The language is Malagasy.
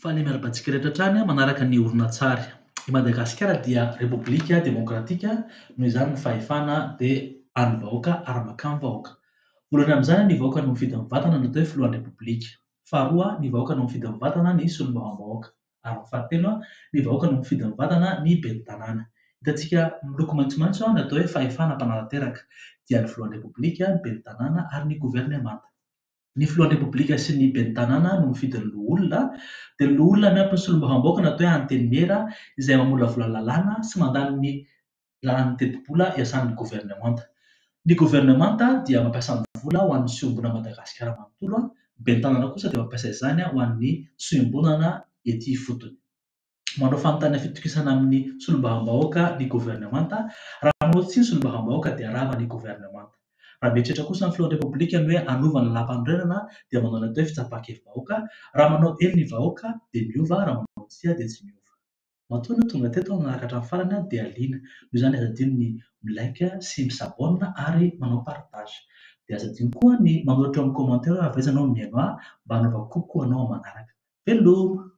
Faly miarahaba antsika rehetra hatrany manaraka ny horonantsary. I Madagasikara dia Repoblika demokratika, noho izany ny fahefana dia an'ny vahoaka ary mankany vahoaka. Voalohany amin'izany ny vahoaka no mifidy mivantana ny atao hoe filohan'ny Repoblika. Faharoa, ny vahoaka no mifidy mivantana ny solombavambahoaka. Ary ny fahatelo, ny vahoaka no mifidy mivantana ny ben'ny tanàna. Hitantsika miloko maitsomaitso ny atao hoe fahefana mpanatanteraka, dia ny filohan'ny Repoblika, ny ben'ny tanàna ary ny governemanta. Ny filohan'ny Repoblika sy ny ben'ny tanàna no mifidy ny loholona, dia ny loholona miampy ny solombavambahoaka na atao hoe antenimiera izay mamolavola lalàna sy mandany ny lalàn'ny tetibola iasan'ny governemanta. Ny governemanta dia mampiasa ny vola ho an'ny soimbonan'i Madagasikara manontolo, ny ben'ny tanàna kosa dia mampiasa izany ho an'ny soimbonana ety ifotony. Manao fanontaniana fitokisana amin'ny solombavambahoaka ny governemanta. Raha manao tsia ny solombavambahoaka dia rava ny governemanta. Raha mieritreritra kosa ny filohan'ny Repoblika ny hoe hanova ny lalàmpanorenana dia manao ny atao hoe fitsapan-kevi-bahoaka. Raha manao eny ny vahoaka dia miova, raha manao tsia dia tsy miova. Matoa ianao tonga teto nanaraka hatramin'ny farany dia liana. Noho izany aza adino ny mi-like sy mi-s'abonne ary manao partage. Dia aza adino koa ny manoratra eo amin'ny commentaire hoe avy aiza ianao no mihaino ahy mba hanaovako kokoa anao amin'ny manaraka. Veloma!